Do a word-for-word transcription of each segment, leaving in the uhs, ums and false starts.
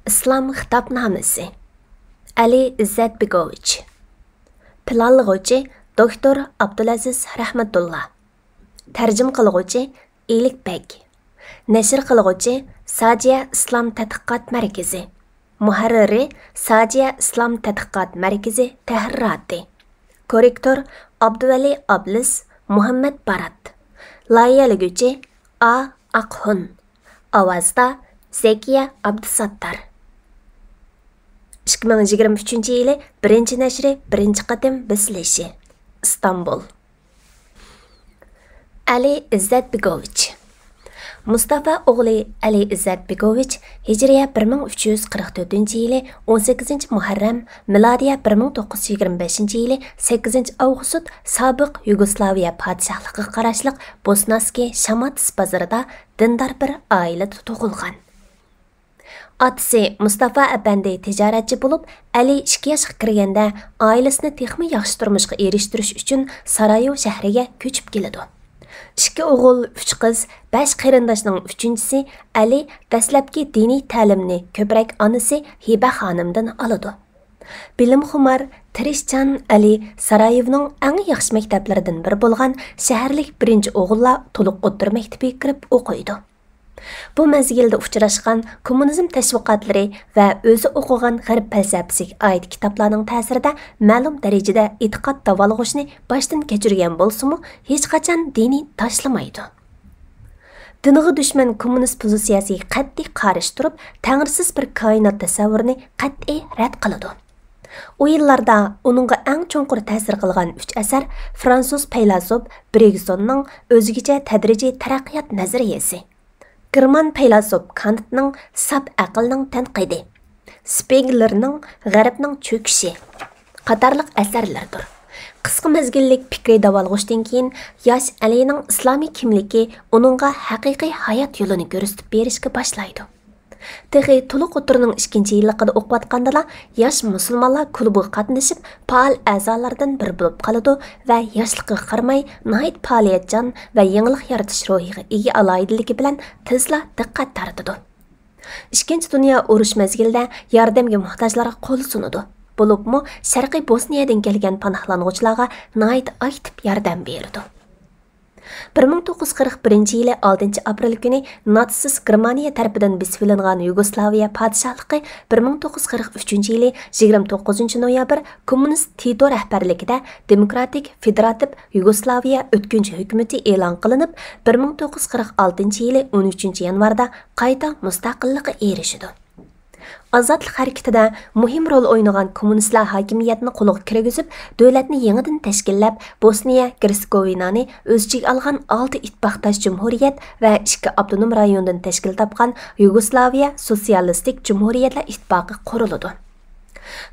ئىسلام خىتابنامىسى. ئەلى ئىززەت بېگوۋىچ. پىلانلىغۇچى، دوكتور ئابدۇلئەزىز رەھمەتۇللا. تەرجىمە قىلغۇچى، ئىلىك بەگ. نەشر قىلغۇچى، ساجىيە ئىسلام تەتقىقات مەركىزى. مۇھەررىرى، ساجىيە ئىسلام تەتقىقات مەركىزى تەھرىراتى. كوررېكتور، ئابدۇۋەلى ئابلىز، مۇھەممەد بارات. لايىھەلىگۈچى، ئا ئاقھۇن. ئاۋازدا، زەكىيە ئابدۇساتتار. ئىككى مىڭ يىگىرمە ئۈچىنچى يىلى بىرىنچى نەشرى، بىرىنچى قېتىم بېسىلىشى. ئىستانبۇل. ئەلى ئىززەت بېگوۋىچ. مۇستافا ئوغلى ئەلى ئىززەت بېگوۋىچ ھىجرىيە بىر مىڭ ئۈچ يۈز قىرىق تۆتىنچى يىلى ئون سەككىزىنچى مۇھەررەم، مىلادىيە بىر مىڭ توققۇز يۈز يىگىرمە بەشىنچى يىلى سەككىزىنچى ئاۋغۇست سابىق يۇگوسلاۋىيە پادىشاھلىقىغا قاراشلىق بوسناسكى شاماتىس بازىرىدا دىندار بىر ئائىلىدە تۇغۇلغان. ئاتىسى مۇستافا ئەپەندى تىجارەتچى بولۇپ، ئەلى ئىككى ياشقا كىرگەندە، ئائىلىسىنى تېخىمۇ ياخشى تۇرمۇشقا ئېرىشتۈرۈش ئۈچۈن سارايېۋو شەھىرىگە كۆچۈپ كېلىدۇ. ئىككى ئوغۇل، ئۈچ قىز، بەش قېرىنداشنىڭ ئۈچىنچىسى ئەلى دەسلەپكى دىنىي تەلىمنى كۆپرەك ئانىسى ھىبە خانىمدىن ئالىدۇ. بىلىمخۇمار، تىرىشچان ئەلى سارايېۋونىڭ ئەڭ ياخشى مەكتەپلىرىدىن بىرى بولغان شەھەرلىك بىرىنچى ئوغۇللار تولۇق ئوتتۇرا مەكتىپىگە كىرىپ ئوقۇيدۇ. بۇ مەزگىلدە ئۇچراشقان كوممۇنىزم تەشۋىقاتلىرى ۋە ئۆزى ئوقۇغان غەرب پەلسەپىسىگە ئائىت كىتابلارنىڭ تەسىرىدە مەلۇم دەرىجىدە ئېتىقاد داۋالغۇشنى باشتىن كەچۈرگەن بولسىمۇ، ھېچقاچان دىنىنى تاشلىمايدۇ. دىنغا دۈشمەن كوممۇنىست پوزىتسىيەسىگە قەتئىي قارشى تۇرۇپ، تەڭرىسىز بىر كائىنات تەسەۋۋۇرىنى قەتئىي رەت قىلىدۇ. ئۇ يىللاردا ئۇنىڭغا ئەڭ چوڭقۇر تەسىر قىلغان ئۈچ ئەسەر، فرانسۇز پەيلاسوپ برېگسوننىڭ ئۆزگىچە تەدرىجىي تەرەققىيات نەزەرىيەسى، گېرمان پەيلاسوپ كانتنىڭ ساپ ئەقىلنىڭ تەنقىدى، سپىگلېرنىڭ غەربنىڭ چۆكۈشى قاتارلىق ئەسەرلەردۇر. قىسقا مەزگىللىك پىكرىي داۋالغۇشتىن كېيىن، ياش ئەلىنىڭ ئىسلامىي كىملىكى ئۇنىڭغا ھەقىقىي ھايات يولىنى كۆرسىتىپ بېرىشكە باشلايدۇ. تېخى تولۇق ئوتتۇرىنىڭ ئىككىنچى يىللىقىدا ئوقۇۋاتقاندىلا، ياش مۇسۇلمانلار كلۇبىغا قاتنىشىپ، پائال ئەزالاردا بىرى بولۇپ قالىدۇ ۋە ياشلىقىغا قارىماي، ناھايىتى پائالىيەتچان ۋە يېڭىلىق يارىتىش روھىغا ئىگە ئالاھىدىلىكى بىلەن تېزلا دىققەت تارتىدۇ. ئىككىنچى دۇنيا ئۇرۇش مەزگىلىدە ياردەمگە موھتاجلارغا قول سۇنىدۇ. بولۇپمۇ شەرقىي بوسنىيەدىن كەلگەن پاناھلانغۇچىلارغا ناھايىتى ئاكتىپ ياردەم بېرىدۇ. بىر مىڭ توققۇز يۈز قىرىق بىرىنچى يىلى ئالتىنچى ئاپرېل كۈنى ناتسىست گېرمانىيە تەرىپىدىن بېسىۋېلىنغان يۇگوسلاۋىيە پادىشاھلىقى بىر مىڭ توققۇز يۈز قىرىق ئۈچىنچى يىلى يىگىرمە توققۇزىنچى نويابىر كوممۇنىست تىتو رەھبەرلىكىدە دېموكراتىك فېدېراتىپ يۇگوسلاۋىيە ئۆتكۈنچى ھۆكۈمىتى ئېلان قىلىنىپ، بىر مىڭ توققۇز يۈز قىرىق ئالتىنچى يىلى ئون ئۈچىنچى يانۋاردا قايتا مۇستەقىللىققا ئېرىشىدۇ. ئازادلىق ھەرىكىتىدە مۇھىم رول ئوينىغان كوممۇنىستلار ھاكىمىيەتنى قولغا كىرگۈزۈپ، دۆلەتنى يېڭىدىن تەشكىللەپ، بوسنىيە گېرتسېگوۋىنانى ئۆز ئىچىگە ئالغان ئالتە ئىتتىپاقداش جۇمھۇرىيەت ۋە ئىككى ئاپتونوم رايوندىن تەشكىل تاپقان يۇگوسلاۋىيە سوتسىيالىستىك جۇمھۇرىيەتلەر ئىتتىپاقى قۇرۇلىدۇ.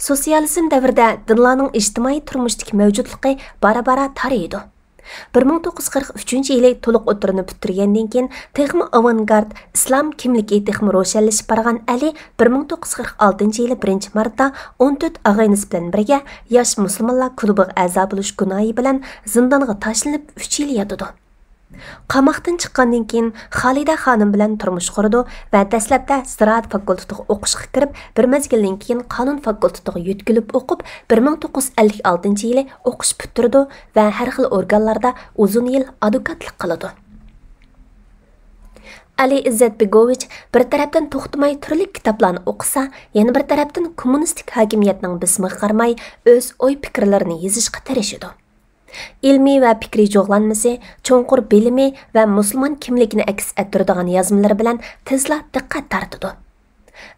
سوتسىيالىزم دەۋرىدە دىنلارنىڭ ئىجتىمائىي تۇرمۇشتىكى مەۋجۇتلۇقى بارا-بارا تارىيىدۇ. بىر مىڭ توققۇز يۈز قىرىق ئۈچىنچى يىلى تولۇق ئوتتۇرىنى پۈتتۈرگەندىن كېيىن، تېخىمۇ ئاۋانگارت ئىسلام كىملىكى تېخىمۇ روشەنلىشىپ بارغان ئەلى بىر مىڭ توققۇز يۈز قىرىق ئالتىنچى يىلى بىرىنچى مارتتا ئون تۆت ئاغىنىسى بىلەن بىرگە ياش مۇسۇلمانلار كۇلۇبىغا ئەزا بولۇش گۇناھى بىلەن زىندانغا تاشلىنىپ، ئۈچ يىل ياتىدۇ. قاماقتىن چىققاندىن كېيىن، خالىدە خانىم بىلەن تۇرمۇش قۇرىدۇ ۋە دەسلەپتە زىرائەت فاكۇلتېتىغا ئوقۇشقا كىرىپ، بىر مەزگىلدىن كېيىن قانۇن فاكۇلتېتىغا يۆتكىلىپ ئوقۇپ، بىر مىڭ توققۇز يۈز ئەللىك ئالتىنچى يىلى ئوقۇش پۈتتۈرىدۇ ۋە ھەر خىل ئورگانلاردا ئۇزۇن يىل ئادۋوكاتلىق قىلىدۇ. ئەلى ئىززەت بېگوۋىچ بىر تەرەپتىن توختىماي تۈرلۈك كىتابلارنى ئوقۇسا، يەنە بىر تەرەپتىن كوممۇنىستىك ھاكىمىيەتنىڭ بېسىمىغا قارىماي، ئۆز ئوي-پىكىرلىرىنى يېزىشقا تىرىشىدۇ. ئىلمىي ۋە پىكرىي جۇغلانمىسى، چوڭقۇر بىلىمى ۋە مۇسۇلمان كىملىكىنى ئەكس ئەتتۈرىدىغان يازمىلىرى بىلەن تېزلا دىققەت تارتىدۇ.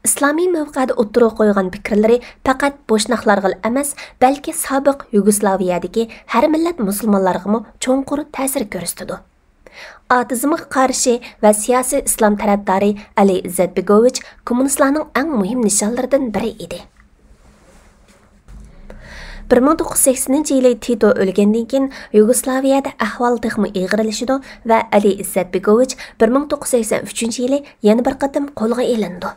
ئىسلامىي مەۋقەدە ئوتتۇرىغا قويغان پىكىرلىرى پەقەت بوشناقلارغىلا ئەمەس، بەلكى سابىق يۇگوسلاۋىيەدىكى ھەر مىللەت مۇسۇلمانلارغىمۇ چوڭقۇر تەسىر كۆرسىتىدۇ. ئاتېئىزمغا قارشى ۋە سىياسىي ئىسلام تەرەپدارى ئەلى ئىززەت بېگوۋىچ كوممۇنىستلارنىڭ ئەڭ مۇھىم نىشانلىرىدىن بىرى ئىدى. بىر مىڭ توققۇز يۈز سەكسىنىنچى يىلى تىتو ئۆلگەندىن كېيىن، يۇگوسلاۋىيەدە ئەھۋال تېخىمۇ ئېغىرلىشىدۇ ۋە ئەلى ئىززەت بېگوۋىچ بىر مىڭ توققۇز يۈز سەكسەن ئۈچىنچى يىلى يەنە بىر قېتىم قولغا ئېلىنىدۇ.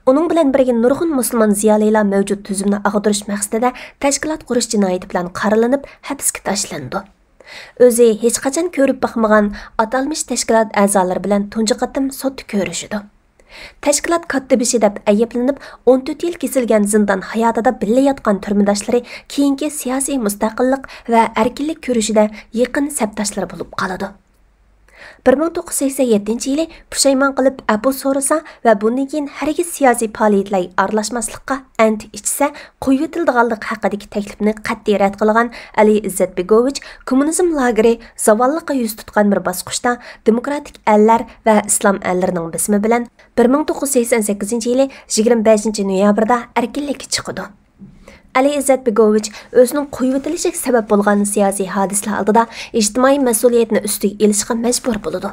ئۇنىڭ بىلەن بىرگە نۇرغۇن مۇسۇلمان زىيالىيلار مەۋجۇت تۈزۈمنى ئاغدۇرۇش مەقسىتىدە تەشكىلات قۇرۇش جىنايىتى بىلەن قارىلىنىپ، ھەپسكە تاشلىنىدۇ. ئۆزى ھېچقاچان كۆرۈپ باقمىغان ئاتالمىش تەشكىلات ئەزالىرى بىلەن تۇنجى قېتىم سوتتا كۆرۈشىدۇ. تەشكىلات كاتتىبېشى دەپ ئەيىبلىنىپ، ئون تۆت يىل كېسىلگەن زىندان ھاياتىدا بىللە ياتقان تۈرمىداشلىرى كېيىنكى سىياسىي مۇستەقىللىق ۋە ئەركىنلىك كۈرىشىدە يېقىن سەپداشلىرى بولۇپ قالىدۇ. بىر مىڭ توققۇز يۈز سەكسەن يەتتىنچى يىلى پۇشايمان قىلىپ ئەپۇ سورىسا ۋە بۇندىن كېيىن ھەرگىز سىياسىي پائالىيەتلەرگە ئارىلاشماسلىققا ئەنت ئىچسە، قويۇۋېتىلىدىغانلىقى ھەققىدىكى تەكلىپنى قەتئىي رەت قىلغان ئەلى ئىززەت بېگوۋىچ كوممۇنىزم لاگېرى زاۋاللىققا يۈز تۇتقان بىر باسقۇچتا دېموكراتىك ئەللەر ۋە ئىسلام ئەللىرىنىڭ بېسىمى بىلەن بىر مىڭ توققۇز يۈز سەكسەن سەككىزىنچى يىلى يىگىرمە بەشىنچى نويابىردا ئەركىنلىككە چىقىدۇ. ئەلى ئىززەت بېگوۋىچ ئۆزىنىڭ قويۇۋېتىلىشىگە سەۋەب بولغان سىياسىي ھادىسىلەر ئالدىدا ئىجتىمائىي مەسئۇلىيەتنى ئۈستىگە ئېلىشقا مەجبۇر بولىدۇ.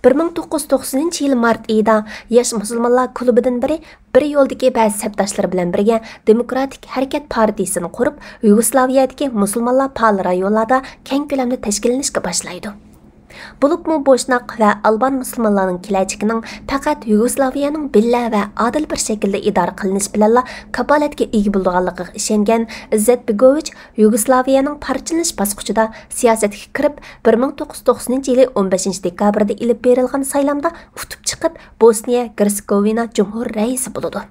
بىر مىڭ توققۇز يۈز توقسىنىنچى يىلى مارت ئېيىدا ياش مۇسۇلمانلار كۇلۇبىدىن بىرى بىر يولدىكى بەزى سەپداشلىرى بىلەن بىرگە دېموكراتىك ھەرىكەت پارتىيىسىنى قۇرۇپ، يۇگوسلاۋىيەدىكى مۇسۇلمانلار پائال رايونلاردا كەڭ كۆلەمدە تەشكىللىنىشكە باشلايدۇ. بولۇپمۇ بوشناق ۋە ئالبان مۇسۇلمانلارنىڭ كېلەچىكىنىڭ پەقەت يۇگوسلاۋىيەنىڭ بىللە ۋە ئادىل بىر شەكىلدە ئىدارە قىلىنىشى بىلەنلا كاپالەتكە ئىگە بولىدىغانلىقىغا ئىشەنگەن ئىززەت بېگوۋىچ يۇگوسلاۋىيەنىڭ پارچىلىنىش باسقۇچىدا سىياسەتكە كىرىپ، بىر مىڭ توققۇز يۈز توقسىنىنچى يىلى ئون بەشىنچى دېكابىردا ئېلىپ بېرىلغان سايلامدا ئۇتۇپ چىقىپ، بوسنىيە گېرتسېگوۋىنا جۇمھۇر رەئىسى بولىدۇ.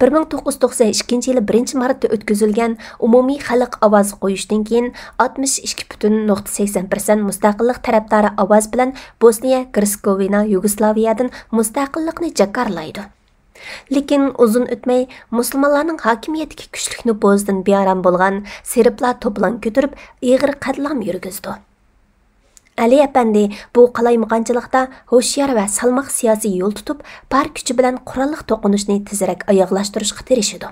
بىر مىڭ توققۇز يۈز توقسەن ئىككىنچى يىلى بىرىنچى مارتتا ئۆتكۈزۈلگەن ئومۇمىي خەلق ئاۋازى قويۇشتىن كېيىن، ئاتمىش ئىككى پۈتۈن نۇقتا سەكسەن پىرسەنت مۇستەقىللىق تەرەپدارى ئاۋاز بىلەن بوسنىيە گېرتسېگوۋىنا يۇگوسلاۋىيەدىن مۇستەقىللىقنى جاكارلايدۇ. لېكىن ئۇزۇن ئۆتمەي، مۇسۇلمانلارنىڭ ھاكىمىيەتتىكى كۈچلۈك نوپۇزىدىن بىئارام بولغان سېربلار توپىلاڭ كۆتۈرۈپ، ئېغىر قەتلىئام يۈرگۈزىدۇ. ئەلى ئەپەندى بۇ قالايمىقانچىلىقتا ھوشيار ۋە سالماق سىياسىي يول تۇتۇپ، بار كۈچى بىلەن قوراللىق توقۇنۇشنى تېزرەك ئاياغلاشتۇرۇشقا تىرىشىدۇ.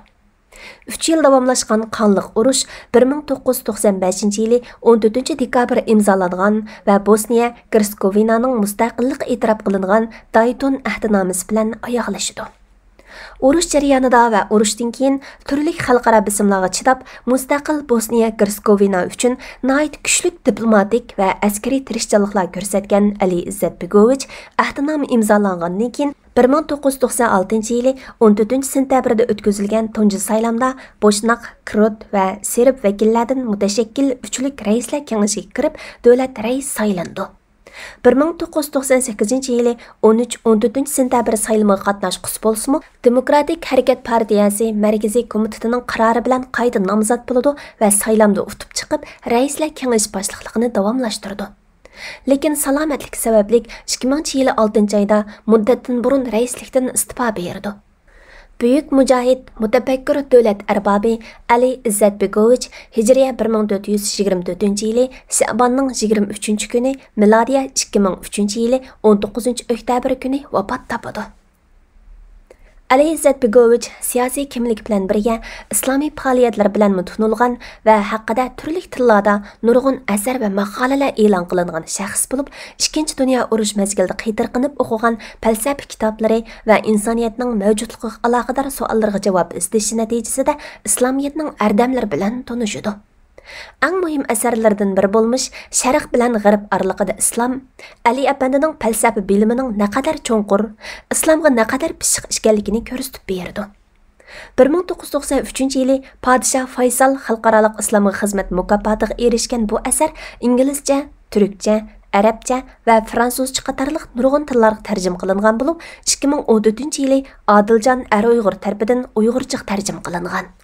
ئۈچ يىل داۋاملاشقان قانلىق ئۇرۇش بىر مىڭ توققۇز يۈز توقسەن بەشىنچى يىلى ئون تۆتىنچى دېكابىر ئىمزالانغان ۋە بوسنىيە گېرتسېگوۋىنانىڭ مۇستەقىللىقى ئېتىراپ قىلىنغان دايتون ئەھدىنامىسى بىلەن ئاياغلىشىدۇ. ئۇرۇش جەريانىدا ۋە ئۇرۇشتىن كېيىن تۈرلۈك خەلقئارا بېسىملارغا چىداپ، مۇستەقىل بوسنىيە گېرتسېگوۋىنا ئۈچۈن ناھايىتى كۈچلۈك دىپلوماتىك ۋە ئەسكىرىي تىرىشچانلىقلار كۆرسەتكەن ئەلى ئىززەت بېگوۋىچ ئەھدىنامە ئىمزالانغاندىن كېيىن، بىر مىڭ توققۇز يۈز توقسەن ئالتىنچى يىلى ئون تۆتىنچى سېنتەبىردە ئۆتكۈزۈلگەن تۇنجى سايلامدا بوشناق، كۇرد ۋە سېرب ۋەكىللەردىن مۇتەشەككىل ئۈچلۈك رەئىسلەر كېڭىشىگە كىرىپ، دۆلەت رەئىسى سايلىنىدۇ. بىر مىڭ توققۇز يۈز توقسەن سەككىزىنچى يىلى ئون ئۈچ، ئون تۆتىنچى سېنتەبىر سايلىمىغا قاتناشقۇسى بولسىمۇ، دېموكراتىك ھەرىكەت پارتىيەسى مەركىزىي كومىتېتىنىڭ قارارى بىلەن قايتا نامزات بولىدۇ ۋە سايلامدا ئۇتۇپ چىقىپ، رەئىسلەر كېڭىشى باشلىقلىقىنى داۋاملاشتۇرىدۇ. لېكىن سالامەتلىكى سەۋەبلىك ئىككى مىڭىنچى يىلى ئالتىنچى ئايدا مۇددەتتىن بۇرۇن رەئىسلىكتىن ئىستېپا بېرىدۇ. بۈيۈك مۇجاھىد، مۇتەپەككۇر دۆلەت ئەربابى ئەلى ئىززەت بېگوۋىچ ھىجرىيە بىر مىڭ تۆت يۈز يىگىرمە تۆتىنچى يىلى شەئباننىڭ يىگىرمە ئۈچىنچى كۈنى، مىلادىيە ئىككى مىڭ ئۈچىنچى يىلى ئون توققۇزىنچى ئۆكتەبىر كۈنى ۋاپات تاپىدۇ. ئەلى ئىززەت بېگوۋىچ سىياسىي كىملىكى بىلەن بىرگە ئىسلامىي پائالىيەتلىرى بىلەنمۇ تونۇلغان ۋە ھەققىدە تۈرلۈك تىللاردا نۇرغۇن ئەسەر ۋە ماقالىلەر ئېلان قىلىنغان شەخس بولۇپ، ئىككىنچى دۇنيا ئۇرۇش مەزگىلىدە قىيتىرقىنىپ ئوقۇغان پەلسەپە كىتابلىرى ۋە ئىنسانىيەتنىڭ مەۋجۇتلۇقىغا ئالاقىدار سوئاللىرىغا جاۋاب ئىزدىشى نەتىجىسىدە ئىسلامىيەتنىڭ ئەردەملىرى بىلەن تونۇشىدۇ. ئەڭ مۇھىم ئەسەرلىرىدىن بىرى بولمىش شەرق بىلەن غەرب ئارىلىقىدا ئىسلام، ئەلى ئەپەندىنىڭ پەلسەپە بىلىمىنىڭ نەقەدەر چوڭقۇر، ئىسلامغا نەقەدەر پىششىق ئىكەنلىكىنى كۆرسىتىپ بېرىدۇ. بىر مىڭ توققۇز يۈز توقسەن ئۈچىنچى يىلى پادىشاھ فايسال خەلقئارالىق ئىسلامغا خىزمەت مۇكاپاتىغا ئېرىشكەن بۇ ئەسەر ئىنگلىزچە، تۈركچە، ئەرەبچە ۋە فرانسۇزچە قاتارلىق نۇرغۇن تىللارغا تەرجىمە قىلىنغان بولۇپ، ئىككى مىڭ ئون تۆتىنچى يىلى ئادىلجان ئەر ئۇيغۇر تەرىپىدىن ئۇيغۇرچىغا تەرجىمە قىلىنغان.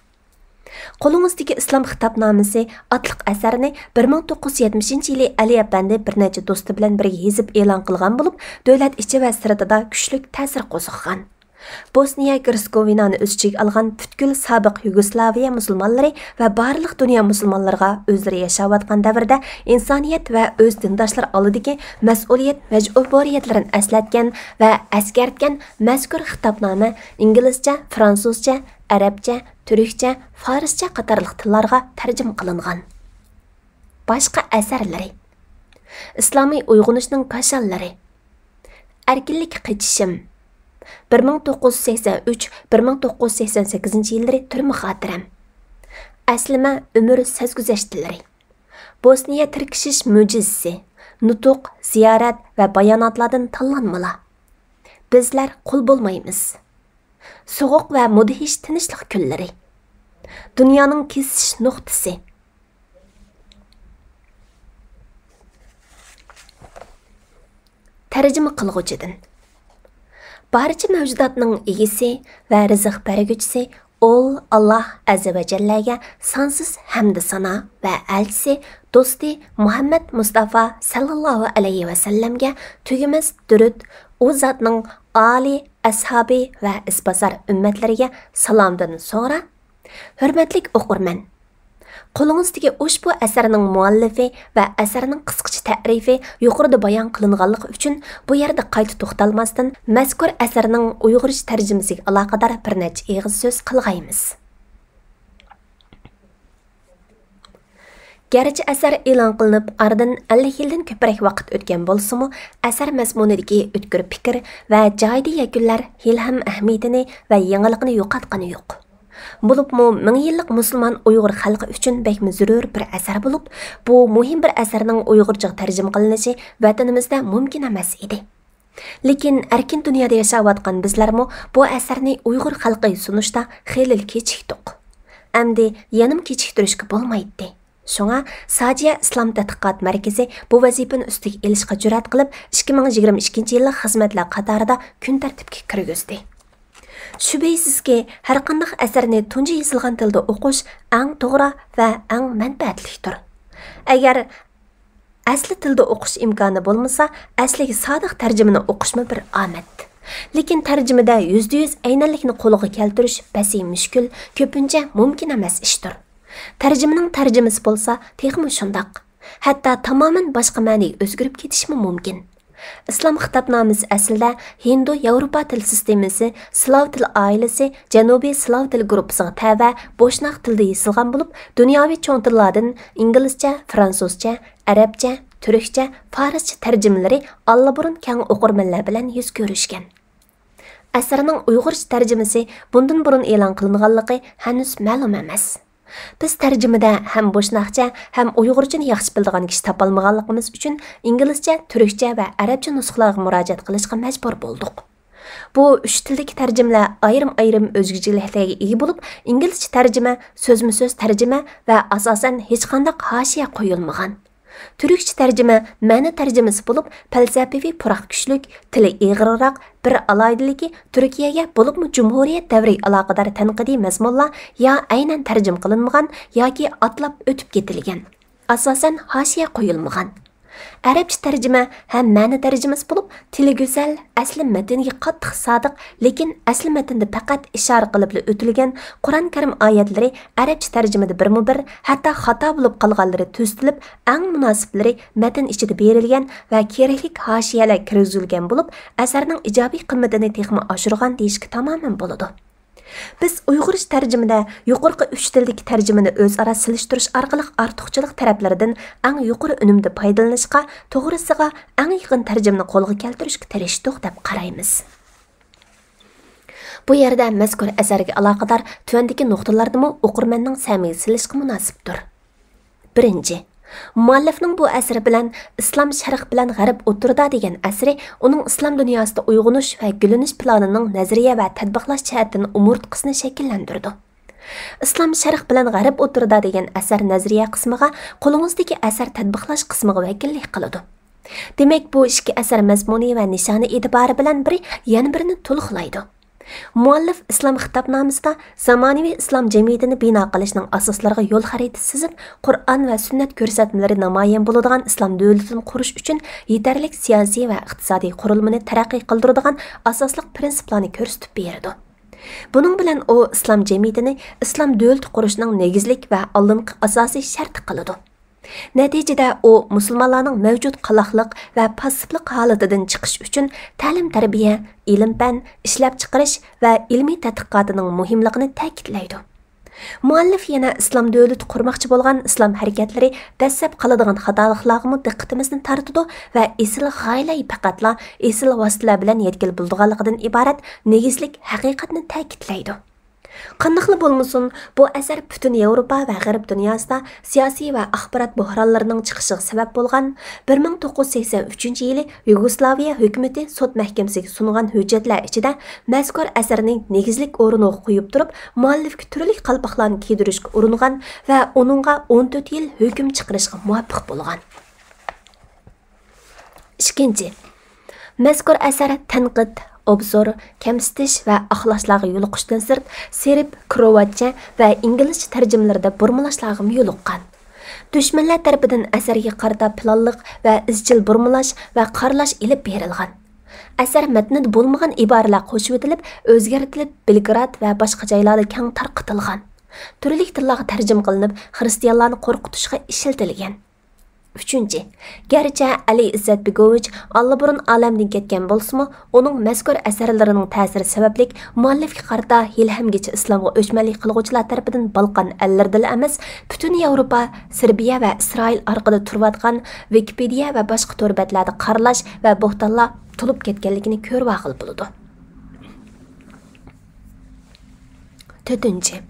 قولىڭىزدىكى ئىسلام خىتابنامىسى ئاتلىق ئەسەرنى بىر مىڭ توققۇز يۈز يەتمىشىنچى يىلى ئەلى ئەپەندى بىر نەچچە دوستى بىلەن بىرگە يېزىپ ئېلان قىلغان بولۇپ، دۆلەت ئىچى ۋە سىرتىدا كۈچلۈك تەسىر قوزغىغان. بوسنىيە گېرتسېگوۋىنانى ئۆز ئىچىگە ئالغان پۈتكۈل سابىق يۇگوسلاۋىيە مۇسۇلمانلىرى ۋە بارلىق دۇنيا مۇسۇلمانلىرىغا ئۆزلىرى ياشاۋاتقان دەۋردە ئىنسانىيەت ۋە ئۆز دىنداشلىرى ئالدىدىكى مەسئۇلىيەت مەجبۇرىيەتلىرىنى ئەسلەتكەن ۋە ئەسكەرتكەن مەزكۇر خىتابنامە ئىنگلىزچە، فرانسۇزچە، ئەرەبچە، تۈركچە، فارسچە قاتارلىق تىللارغا تەرجىمە قىلىنغان. باشقا ئەسەرلىرى: ئىسلامىي ئويغىنىشنىڭ كاشانلىرى، ئەركىنلىككە قېچىشىم، بىر مىڭ توققۇز يۈز سەكسەن ئۈچ، بىر مىڭ توققۇز يۈز سەكسەن سەككىزىنچى يىللىرى تۈرمە خاتىرەم، ئەسلىمە ئۆمۈر سەرگۈزەشتلىرى، بوسنىيە تىركىشىش مۆجىزىسى، نۇتۇق، زىيارەت ۋە باياناتلاردىن تاللانمىلار، بىزلەر قۇل بولمايمىز، سوغۇق ۋە مۇدھىش تىنچلىق كۈنلىرى، دۇنيانىڭ كېسىش نۇقتىسى. تەرجىمە قىلغۇچىدىن. بارچە مەۋجۇداتنىڭ ئىگىسى ۋە رىزىق بەرگۈچىسى ئۇل ئاللاھ ئەززە ۋە جەللەگە سانسىز ھەمدۇ سانا ۋە ئەلچىسى، دوستى مۇھەممەد مۇستافا سەللەللاھۇ ئەلەيھى ۋەسەللەمگە تۈگىمەس دۇرۇت، ئۇ زاتنىڭ ئالى، ئەسھابى ۋە ئىزباسار ئۈممەتلىرىگە سالامدىن سوڭرا، ھۆرمەتلىك ئوقۇرمەن! قولىڭىزدىكى ئۇشبۇ ئەسەرنىڭ مۇئەللىپى ۋە ئەسەرنىڭ قىسقىچە تەرىپى يۇقىرىدا بايان قىلىنغانلىقى ئۈچۈن، بۇ يەردە قايتا توختالماستىن، مەزكۇر ئەسەرنىڭ ئۇيغۇرچە تەرجىمىسىگە ئالاقىدار بىر نەچچە ئېغىز سۆز قىلغايمىز. گەرچە ئەسەر ئېلان قىلىنىپ ئارىدىن ئەللىك يىلدىن كۆپرەك ۋاقىت ئۆتكەن بولسىمۇ، ئەسەر مەزمۇنىدىكى ئۆتكۈر پىكىر ۋە جايىدا يەكۈنلەر ھېلىھەم ئەھمىيىتىنى ۋە يېڭىلىقىنى يوقاتقىنى يوق. بولۇپمۇ مىڭ يىللىق مۇسۇلمان ئۇيغۇر خەلقى ئۈچۈن بەكمۇ زۆرۈر بىر ئەسەر بولۇپ، بۇ مۇھىم بىر ئەسەرنىڭ ئۇيغۇرچىغا تەرجىمە قىلىنىشى ۋەتىنىمىزدە مۇمكىن ئەمەس ئىدى. لېكىن ئەركىن دۇنيادا ياشاۋاتقان بىزلەرمۇ بۇ ئەسەرنى ئۇيغۇر خەلقىگە سۇنۇشتا خېلى كېچىكتۇق. ئەمدى يەنىمۇ كېچىكتۈرۈشكە بولمايتتى. شۇڭا ساجىيە ئىسلام تەتقىقات مەركىزى بۇ ۋەزىپىنى ئۈستىگە ئېلىشقا جۈرئەت قىلىپ، ئىككى مىڭ يىگىرمە ئىككىنچى يىللىق خىزمەتلەر قاتارىدا كۈن تەرتىپكە كىرگۈزدى. شۈبھىسىزكى، ھەرقانداق ئەسەرنى تۇنجى يېزىلغان تىلدا ئوقۇش ئەڭ توغرا ۋە ئەڭ مەنپەئەتلىكتۇر. ئەگەر ئەسلى تىلدا ئوقۇش ئىمكانى بولمىسا، ئەسلىگە سادىق تەرجىمىنى ئوقۇشمۇ بىر ئامەت. لېكىن تەرجىمىدە يۈزدە يۈز ئەينەنلىكنى قولغا كەلتۈرۈش بەسى مۈشكۈل، كۆپىنچە مۇمكىن ئەمەس ئىشتۇر. تەرجىمىنىڭ تەرجىمىسى بولسا تېخىمۇ شۇنداق. ھەتتا تامامەن باشقا مەنىگە ئۆزگىرىپ كېتىشىمۇ مۇمكىن. ئىسلام خىتابنامىسى ئەسلىدە ھىندۇ-ياۋروپا تىل سىستېمىسى، سلاۋ تىل ئائىلىسى، جەنۇبىي سلاۋ تىل گۇرۇپپىسىغا تەۋە بوشناق تىلدا يېزىلغان بولۇپ، دۇنياۋى چوڭ تىللاردىن ئىنگلىزچە، فرانسۇزچە، ئەرەبچە، تۈركچە، فارسچە تەرجىمىلىرى ئاللىبۇرۇن كەڭ ئوقۇرمەنلەر بىلەن يۈز كۆرۈشكەن. ئەسەرنىڭ ئۇيغۇرچە تەرجىمىسى بۇندىن بۇرۇن ئېلان قىلىنغانلىقى ھەنۇز مەلۇم ئەمەس. بىز تەرجىمىدە ھەم بوشناقچە، ھەم ئۇيغۇرچىنى ياخشى بىلىدىغان كىشى تاپالمىغانلىقىمىز ئۈچۈن ئىنگلىزچە، تۈركچە ۋە ئەرەبچە نۇسخىلارغا مۇراجىئەت قىلىشقا مەجبۇر بولدۇق. بۇ ئۈچ تىلدىكى تەرجىمىلەر ئايرىم-ئايرىم ئۆزگىچىلىكلەرگە ئىگە بولۇپ، ئىنگلىزچە تەرجىمە سۆزمۇ سۆز تەرجىمە ۋە ئاساسەن ھېچقانداق ھاشىيە قويۇلمىغان. تۈركچە تەرجىمە مەنە تەرجىمىسى بولۇپ، پەلسەپىۋى پۇراق كۈچلۈك، تىلى ئېغىرراق، بىر ئالاھىدىلىكى تۈركىيەگە بولۇپمۇ جۇمھۇرىيەت دەۋرىگە ئالاقىدار تەنقىدىي مەزمۇنلار يا ئەينەن تەرجىمە قىلىنمىغان ياكى ئاتلاپ ئۆتۈپ كېتىلگەن. ئاساسەن ھاشىيە قويۇلمىغان. ئەرەبچە تەرجىمە ھەم مەنە تەرجىمىسى بولۇپ، تىلى گۈزەل، ئەسلى مەتنگە قاتتىق سادىق، لېكىن ئەسلى مەتندە پەقەت ئىشارە قىلىپلا ئۆتۈلگەن قۇرئان كەرىم ئايەتلىرى ئەرەبچە تەرجىمىدە بىرمۇ بىر، ھەتتا خاتا بولۇپ قالغانلىرى تۈزىتىلىپ، ئەڭ مۇناسىپلىرى مەتن ئىچىدە بېرىلگەن ۋە كېرەكلىك ھاشىيەلەر كىرگۈزۈلگەن بولۇپ، ئەسەرنىڭ ئىجابىي قىممىتىنى تېخىمۇ ئاشۇرغان دېيىشكە تامامەن بولىدۇ. بىز ئۇيغۇرچە تەرجىمىدە يۇقىرىقى ئۈچ تىلدىكى تەرجىمىنى ئۆزئارا سېلىشتۇرۇش ئارقىلىق ئارتۇقچىلىق تەرەپلىرىدىن ئەڭ يۇقىرى ئۈنۈمدە پايدىلىنىشقا، توغرىسىغا ئەڭ يېقىن تەرجىمىنى قولغا كەلتۈرۈشكە تىرىشتۇق دەپ قارايمىز. بۇ يەردە مەزكۇر ئەسەرگە ئالاقىدار تۆۋەندىكى نۇقتىلاردىمۇ ئوقۇرمەننىڭ سەمىگە سېلىشقا مۇناسىپتۇر. بىرىنچى، مۇئەللىفنىڭ بۇ ئەسىرى بىلەن ئىسلام شەرق بىلەن غەرب ئوتتۇرىدا دېگەن ئەسىرى ئۇنىڭ ئىسلام دۇنياسىدا ئويغىنىش ۋە گۈللىنىش پىلانىنىڭ نەزەرىيە ۋە تەتبىقلاش جەھەتتىن ئومۇرتقىسىنى شەكىللەندۈرىدۇ. ئىسلام شەرق بىلەن غەرب ئوتتۇرىدا دېگەن ئەسەر نەزەرىيە قىسمىغا، قولىڭىزدىكى ئەسەر تەتبىقلاش قىسمىغا ۋەكىللىك قىلىدۇ. دېمەك، بۇ ئىككى ئەسەر مەزمۇنى ۋە نىشانى ئېتىبارى بىلەن بىرى يەنە بىرىنى تولۇقلايدۇ. مۇئەللىپ ئىسلام خىتابنامىسىدا زامانىۋى ئىسلام جەمئىيىتىنى بىنا قىلىشنىڭ ئاساسلىرىغا يول خەرىتىسى سىزىپ، قۇرئان ۋە سۈننەت كۆرسەتمىلىرى نامايان بولىدىغان ئىسلام دۆلىتىنى قۇرۇش ئۈچۈن يېتەرلىك سىياسىي ۋە ئىقتىسادىي قۇرۇلمىنى تەرەققىي قىلدۇرىدىغان ئاساسلىق پىرىنسىپلارنى كۆرسىتىپ بېرىدۇ. بۇنىڭ بىلەن ئۇ ئىسلام جەمئىيىتىنى ئىسلام دۆلىتى قۇرۇشنىڭ نېگىزلىك ۋە ئالدىنقى ئاساسىي شەرتى قىلىدۇ. نەتىجىدە ئۇ مۇسۇلمانلارنىڭ مەۋجۇت قالاقلىق ۋە پاسسىپلىق ھالىتىدىن چىقىش ئۈچۈن تەلىم-تەربىيە، ئىلىم-پەن، ئىشلەپچىقىرىش ۋە ئىلمىي تەتقىقاتىنىڭ مۇھىملىقىنى تەكىتلەيدۇ. مۇئەللىپ يەنە ئىسلام دۆلىتى قۇرماقچى بولغان ئىسلام ھەرىكەتلىرى دەسسەپ قالىدىغان خاتالىقلارغىمۇ دىققىتىمىزنى تارتىدۇ ۋە ئېسىل غايىلەر پەقەتلا ئېسىل ۋاسىتىلەر بىلەن يەتكىلى بولىدىغانلىقىدىن ئىبارەت نېگىزلىك ھەقىقەتنى تەكىتلەيدۇ. قانداقلا بولمىسۇن، بۇ ئەسەر پۈتۈن ياۋروپا ۋە غەرب دۇنياسىدا سىياسىي ۋە ئاخبارات بوھرانلىرىنىڭ چىقىشىغا سەۋەب بولغان، بىر مىڭ توققۇز يۈز سەكسەن ئۈچىنچى يىلى يۇگوسلاۋىيە ھۆكۈمىتى سوت مەھكىمىسىگە سۇنغان ھۆججەتلەر ئىچىدە مەزكۇر ئەسەرنى نېگىزلىك ئورۇنغا قويۇپ تۇرۇپ، مۇئەللىپكە تۈرلۈك قالپاقلارنى كىيدۈرۈشكە ئۇرۇنغان ۋە ئۇنىڭغا ئون تۆت يىل ھۆكۈم چىقىرىشقا مۇۋەپپەق بولغان. ئىككىنچى، مەزكۇر ئەسەر تەنقىد، ئوبزور، كەمسىتىش ۋە ئاقلاشلارغا يولۇقۇشتىن سىرت، سېرب، كروئاتچە ۋە ئىنگلىزچە تەرجىمىلىرىدە بۇرمىلاشلارغىمۇ يولۇققان. دۈشمەنلەر تەرىپىدىن ئەسەرگە قارىتا پىلانلىق ۋە ئىزچىل بۇرمىلاش ۋە قارىلاش ئېلىپ بېرىلغان. ئەسەر مەتنىدە بولمىغان ئىبارىلەر قوشۇۋېتىلىپ، ئۆزگەرتىلىپ، بېلگراد ۋە باشقا جايلاردا كەڭ تارقىتىلغان. تۈرلۈك تىللارغا تەرجىمە قىلىنىپ، خىرىستىيانلارنى قورقۇتۇشقا ئىشلىتىلگەن. ئۈچىنچى، گەرچە ئەلى ئىززەتبېگوۋىچ ئاللىبۇرۇن ئالەمدىن كەتكەن بولسىمۇ، ئۇنىڭ مەزكۇر ئەسەرلىرىنىڭ تەسىرى سەۋەبلىك مۇئەللىپكە قارىتا ھېلىھەمگىچە ئىسلامغا ئۆچمەنلىك قىلغۇچىلار تەرىپىدىن بالقان ئەللىرىدىلا ئەمەس، پۈتۈن ياۋروپا، سېربىيە ۋە ئىسرائىل ئارقىدا تۇرۇۋاتقان ۋىكىپېدىيە ۋە باشقا تور بەتلەردە قارىلاش ۋە بوھتانلار تولۇپ كەتكەنلىكىنى كۆرۈۋالغىلى بولىدۇ. تۆتىنچى،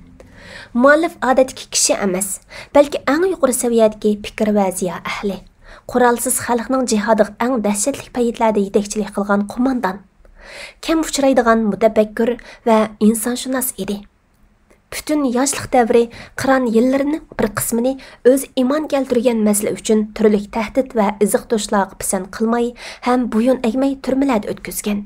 مۇئەللىپ ئادەتتىكى كىشى ئەمەس، بەلكى ئەڭ يۇقىرى سەۋىيەدىكى پىكىر ۋە زىيا ئەھلى، قورالسىز خەلقنىڭ جىھادىغا ئەڭ دەھشەتلىك پەيتلەردە يېتەكچىلىك قىلغان قوماندان. كەم ئۇچرايدىغان مۇتەپەككۇر ۋە ئىنسانشۇناس ئىدى. پۈتۈن ياشلىق دەۋرى، قىران يىللىرىنىڭ بىر قىسمىنى ئۆزى ئىمان كەلتۈرگەن مەسىلە ئۈچۈن تۈرلۈك تەھدىت ۋە ئېزىقتۇرۇشلارغا پىسەنت قىلماي ھەم بويۇن ئەگمەي تۈرمىلەردە ئۆتكۈزگەن.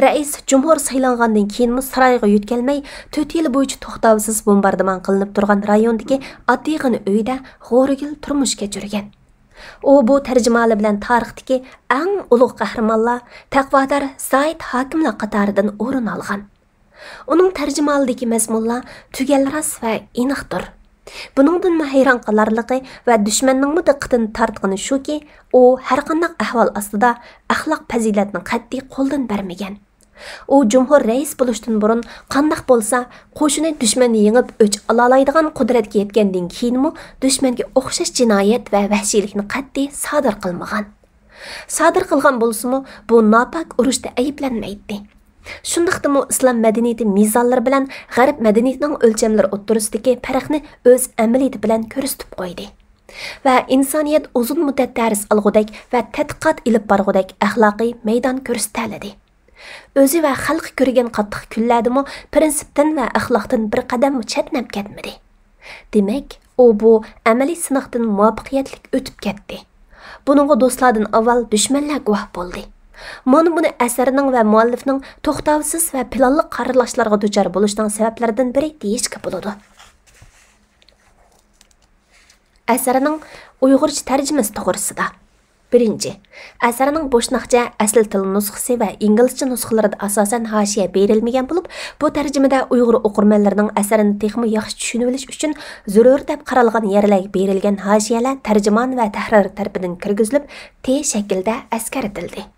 رەئىس جۇمھۇر سايلانغاندىن كېيىنمۇ سارايغا يۆتكەلمەي، تۆت يىل بويىچە توختاۋسىز بومباردىمان قىلىنىپ تۇرغان رايوندىكى ئاددىيغىنە ئۆيىدە غورىگىل تۇرمۇش كەچۈرگەن. ئۇ بۇ تەرجىمىھالى بىلەن تارىختىكى ئەڭ ئۇلۇغ قەھرىمانلار، تەقۋادار زاھىد ھاكىملار قاتارىدىن ئورۇن ئالغان. ئۇنىڭ تەرجىمىھالىدىكى مەزمۇنلار تۈگەل راست ۋە ئېنىقتۇر. بۇنىڭدىنمۇ ھەيران قالارلىقى ۋە دۈشمەننىڭمۇ دىققىتىنى تارتقىنى شۇكى، ئۇ ھەرقانداق ئەھۋال ئاستىدا ئەخلاق پەزىلەتنى قەتئىي قولدىن بەرمىگەن. ئۇ جۇمھۇر رەئىس بولۇشتىن بۇرۇن قانداق بولسا، قوشۇنى دۈشمەننى يېڭىپ ئۆچ ئالالايدىغان قۇدرەتكە يەتكەندىن كېيىنمۇ دۈشمەنگە ئوخشاش جىنايەت ۋە ۋەھشىيلىكنى قەتئىي سادىر قىلمىغان. سادىر قىلغان بولسىمۇ، بۇ ناپاك ئۇرۇشتا ئەيىبلەنمەيتتى. شۇنداقتىمۇ ئىسلام مەدەنىيىتى مىزانلىرى بىلەن غەرب مەدەنىيىتىنىڭ ئۆلچەملىرى ئوتتۇرىسىدىكى پەرقنى ئۆز ئەمەلىيىتى بىلەن كۆرسىتىپ قويدى. ۋە ئىنسانىيەت ئۇزۇن مۇددەت دەرس ئالغۇدەك ۋە تەتقىقات ئېلىپ بارغۇدەك ئەخلاقىي مەيدان كۆرسىتەلىدى. ئۆزى ۋە خەلقى كۆرگەن قاتتىق كۈنلەردىمۇ پىرىنسىپتىن ۋە ئەخلاقتىن بىر قەدەممۇ چەتنەپ كەتمىدى. دېمەك، ئۇ بۇ ئەمەلىي سىناقتىن مۇۋەپپەقىيەتلىك ئۆتۈپ كەتتى. بۇنىڭغا دوستلاردىن ئاۋۋال دۈشمەنلەر گۇۋاھ بولدى. مانا بۇنى ئەسەرنىڭ ۋە مۇئەللىپنىڭ توختاۋسىز ۋە پىلانلىق قارىلاشلارغا دۇچار بولۇشىنىڭ سەۋەبلىرىدىن بىرى دېيىشكە بولىدۇ. ئەسەرنىڭ ئۇيغۇرچە تەرجىمىسى توغرىسىدا. بىرىنچى، ئەسەرنىڭ بوشناقچە ئەسلى تىل نۇسخىسى ۋە ئىنگلىزچە نۇسخىلىرىدا ئاساسەن ھاشىيە بېرىلمىگەن بولۇپ، بۇ تەرجىمىدە ئۇيغۇر ئوقۇرمەنلىرىنىڭ ئەسەرنى تېخىمۇ ياخشى چۈشىنىۋېلىش ئۈچۈن زۆرۈر دەپ قارالغان يەرلەرگە بېرىلگەن ھاشىيەلەر تەرجىمان ۋە تەھرىر تەرىپىدىن كىرگۈزۈلۈپ، تې شەكلىدە ئەسكەرتىلدى.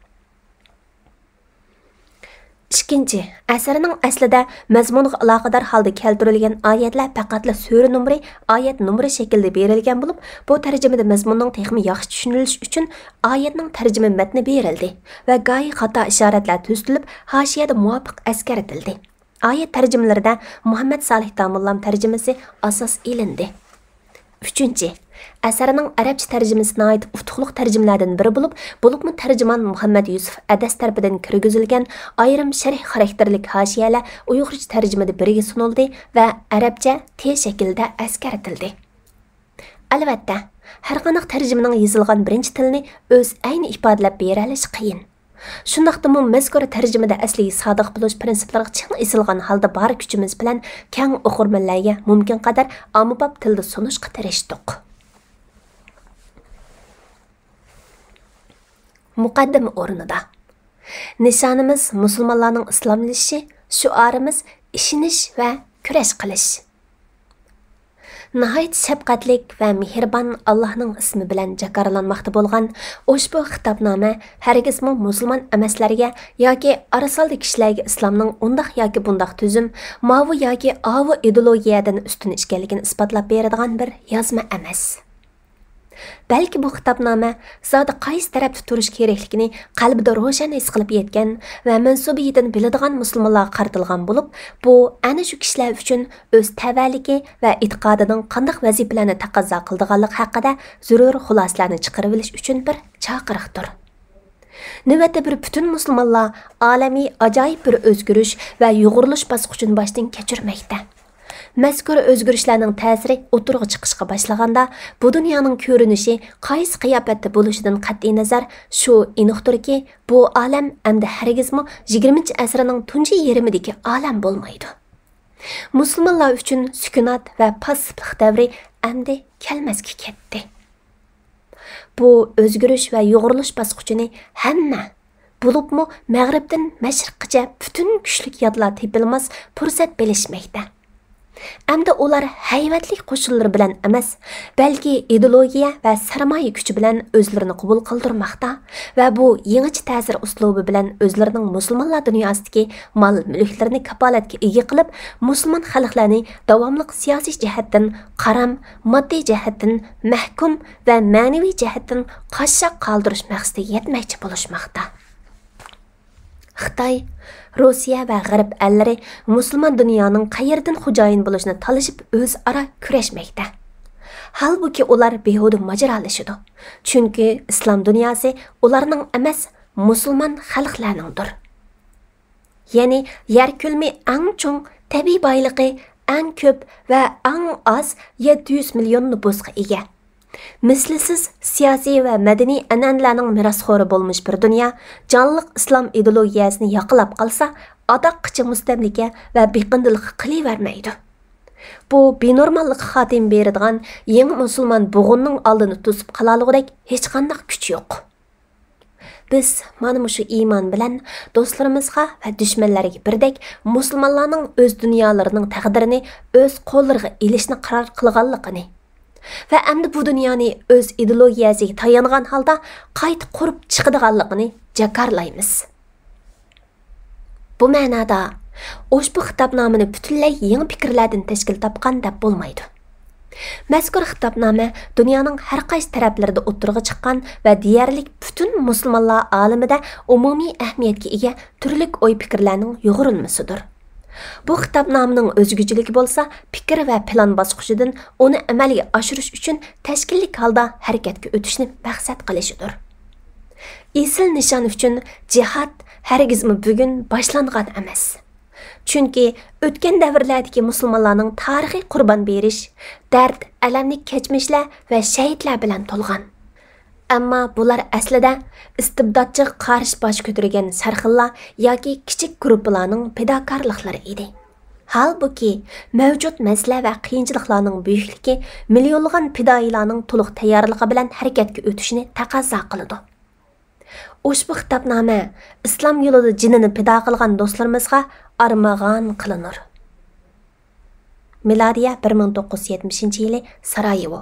ئىككىنچى، ئەسەرنىڭ ئەسلىدە مەزمۇنغا ئالاقىدار ھالدا كەلتۈرۈلگەن ئايەتلەر پەقەتلا سۈرە نومۇرى، ئايەت نومۇرى شەكلىدە بېرىلگەن بولۇپ، بۇ تەرجىمىدە مەزمۇننىڭ تېخىمۇ ياخشى چۈشىنىلىشى ئۈچۈن ئايەتنىڭ تەرجىمە مەتنى بېرىلدى ۋە گاھى خاتا ئىشارەتلەر تۈزىتىلىپ، ھاشىيەدە مۇۋاپىق ئەسكەرتىلدى. ئايەت تەرجىمىلىرىدە مۇھەممەد سالىھ داموللام تەرجىمىسى ئاساس ئېلىندى. ئۈچىنچى، ئەسەرنىڭ ئەرەبچە تەرجىمىسى ناھايىتى ئۇتۇقلۇق تەرجىمىلەردىن بىرى بولۇپ، بولۇپمۇ تەرجىمان مۇھەممەد يۈسۈپ ئەدەس تەرىپىدىن كىرگۈزۈلگەن ئايرىم شەرھ خاراكتېرلىك ھاشىيەلەر ئۇيغۇرچە تەرجىمىدە بىرگە سۇنۇلدى ۋە ئەرەبچە تې شەكلىدە ئەسكەرتىلدى. ئەلۋەتتە، ھەرقانداق تەرجىمىنىڭ يېزىلغان بىرىنچى تىلىنى ئۆز ئەينى ئىپادىلەپ بېرەلىشى قىيىن. شۇنداقتىمۇ مەزكۇر تەرجىمىدە ئەسلىگە سادىق بولۇش پىرىنسىپلىرىغا چىڭ ئېسىلغان ھالدا بار كۈچىمىز بىلەن كەڭ ئوقۇرمەنلەرگە مۇمكىن قەدەر ئاممىباب تىلدا سۇنۇشقا تىرىشتۇق. مۇقەددىمە ئورنىدا. نىشانىمىز مۇسۇلمانلارنىڭ ئىسلاملىشىشى، شوئارىمىز ئىشىنىش ۋە كۈرەش قىلىش. ناھايىتى شەپقەتلىك ۋە مېھرىبان ئاللاھنىڭ ئىسمى بىلەن جاكارلانماقتا بولغان ئۇشبۇ خىتابنامە ھەرگىزمۇ مۇسۇلمان ئەمەسلەرگە ياكى ئارىسالدى كىشىلەرگە ئىسلامنىڭ ئۇنداق ياكى بۇنداق تۈزۈم، ماۋۇ ياكى ئاۋۇ ئىدېئولوگىيەدىن ئۈستۈن ئىكەنلىكىنى ئىسپاتلاپ بېرىدىغان بىر يازما ئەمەس. بەلكى بۇ خىتابنامە زادى قايسى تەرەپتە تۇرۇش كېرەكلىكىنى قەلبىدە روشەن ھېس قىلىپ يەتكەن ۋە مەنسۇبىيىتىنى بىلىدىغان مۇسۇلمانلارغا قارىتىلغان بولۇپ، بۇ ئەنە شۇ كىشىلەر ئۈچۈن ئۆز تەۋەلىكى ۋە ئېتىقادىنىڭ قانداق ۋەزىپىلەرنى تەقەززا قىلىدىغانلىقى ھەققىدە زۆرۈر خۇلاسىلەرنى چىقىرىۋېلىش ئۈچۈن بىر چاقىرىقتۇر. نۆۋەتتە بىر پۈتۈن مۇسۇلمانلار ئالەمىي ئاجايىپ بىر ئۆزگىرىش ۋە يۇغۇرۇلۇش باسقۇچىنى باشتىن كەچۈرمەكتە. مەزكۇر ئۆزگىرىشلەرنىڭ تەسىرى ئوتتۇرىغا چىقىشقا باشلىغاندا، بۇ دۇنيانىڭ كۆرۈنۈشى قايسى قىياپەتتە بولۇشىدىن قەتئىينەزەر، شۇ ئېنىقتۇركى، بۇ ئالەم ئەمدى ھەرگىزمۇ يىگىرمىنچى ئەسىرنىڭ تۇنجى يېرىمىدىكى ئالەم بولمايدۇ. مۇسۇلمانلار ئۈچۈن سۈكۈنات ۋە پاسسىپلىق دەۋرى ئەمدى كەلمەسكە كەتتى. بۇ ئۆزگىرىش ۋە يۇغۇرۇلۇش باسقۇچىنى ھەممە، بولۇپمۇ مەغرىبتىن مەشرىققىچە پۈتۈن كۈچلۈك ياتلار تېپىلماس پۇرسەت بىلىشمەكتە. ئەمدى ئۇلار ھەيۋەتلىك قوشۇنلىرى بىلەن ئەمەس، بەلكى ئىدېئولوگىيە ۋە سەرمايە كۈچى بىلەن ئۆزلىرىنى قوبۇل قىلدۇرماقتا ۋە بۇ يېڭىچە تەسىر ئۇسلۇبى بىلەن ئۆزلىرىنىڭ مۇسۇلمانلار دۇنياسىدىكى مال-مۈلۈكلىرىنى كاپالەتكە ئىگە قىلىپ، مۇسۇلمان خەلقلەرنى داۋاملىق سىياسىي جەھەتتىن قارام، ماددىي جەھەتتىن مەھكۇم ۋە مەنىۋى جەھەتتىن قاششاق قالدۇرۇش مەقسىتىگە يەتمەكچى بولۇشماقتا. خىتاي، روسىيە ۋە غەرب ئەللىرى مۇسۇلمان دۇنيانىڭ قەيەردىن خوجايىن بولۇشىنى تالىشىپ ئۆزئارا كۈرەشمەكتە. ھالبۇكى، ئۇلار بىھۇدە ماجىرالىشىدۇ. چۈنكى ئىسلام دۇنياسى ئۇلارنىڭ ئەمەس، مۇسۇلمان خەلقلەرنىڭدۇر. يەنى يەر كۆلىمى ئەڭ چوڭ، تەبىئىي بايلىقى ئەڭ كۆپ ۋە ئەڭ ئاز يەتتە يۈز مىليون نوپۇسقا ئىگە، مىسلىسىز سىياسىي ۋە مەدەنىي ئەنئەنىلەرنىڭ مىراسخورى بولمىش بىر دۇنيا جانلىق ئىسلام ئىدېئولوگىيەسىنى ياقىلاپ قالسا، ئاداققىچە مۇستەملىكە ۋە بېقىندىلىققا قېلىۋەرمەيدۇ. بۇ بىنورماللىققا خاتىمە بېرىدىغان يېڭى مۇسۇلمان بوغۇننىڭ ئالدىنى توسۇپ قالالىغۇدەك ھېچقانداق كۈچ يوق. بىز مانا مۇشۇ ئىمان بىلەن دوستلىرىمىزغا ۋە دۈشمەنلەرگە بىردەك مۇسۇلمانلارنىڭ ئۆز دۇنيالىرىنىڭ تەقدىرىنى ئۆز قوللىرىغا ئېلىشنى قارار قىلغانلىقىنى ۋە ئەمدى بۇ دۇنيانى ئۆز ئىدېئولوگىيەسىگە تايانغان ھالدا قايتا قۇرۇپ چىقىدىغانلىقىنى جاكارلايمىز. بۇ مەنادا، ئۇشبۇ خىتابنامىنى پۈتۈنلەي يېڭى پىكىرلەردىن تەشكىل تاپقان دەپ بولمايدۇ. مەزكۇر خىتابنامە دۇنيانىڭ ھەر قايسى تەرەپلىرىدە ئوتتۇرىغا چىققان ۋە دېيەرلىك پۈتۈن مۇسۇلمانلار ئالىمىدە ئومۇمىي ئەھمىيەتكە ئىگە تۈرلۈك ئوي-پىكىرلەرنىڭ يۇغۇرۇلمىسىدۇر. بۇ خىتابنامىنىڭ ئۆزگىچىلىكى بولسا، پىكىر ۋە پىلان باسقۇچىدىن ئۇنى ئەمەلگە ئاشۇرۇش ئۈچۈن تەشكىللىك ھالدا ھەرىكەتكە ئۆتۈشنى مەقسەت قىلىشىدۇر. ئېسىل نىشان ئۈچۈن جىھاد ھەرگىزمۇ بۈگۈن باشلانغان ئەمەس. چۈنكى ئۆتكەن دەۋرلەردىكى مۇسۇلمانلارنىڭ تارىخىي قۇربان بېرىش، دەرد، ئەلەملىك كەچمىشلەر ۋە شەھىتلەر بىلەن تولغان. ئەمما بۇلار ئەسلىدە ئىستىبداتچىغا قارشى باش كۆتۈرگەن سەرخىللار ياكى كىچىك گۇرۇپپىلارنىڭ پىداكارلىقلىرى ئىدى. ھالبۇكى، مەۋجۇت مەسىلە ۋە قىيىنچىلىقلارنىڭ بۈيۈكلۈكى مىليونلىغان پىدائىيلارنىڭ تولۇق تەييارلىقى بىلەن ھەرىكەتكە ئۆتۈشىنى تەقەززا قىلىدۇ. ئۇشبۇ خىتابنامە ئىسلام يولىدا جېنىنى پىدا قىلغان دوستلىرىمىزغا ئارمىغان قىلىنۇر. مىلادىيە بىر مىڭ توققۇز يۈز يەتمىشىنچى يىلى، سارايېۋو.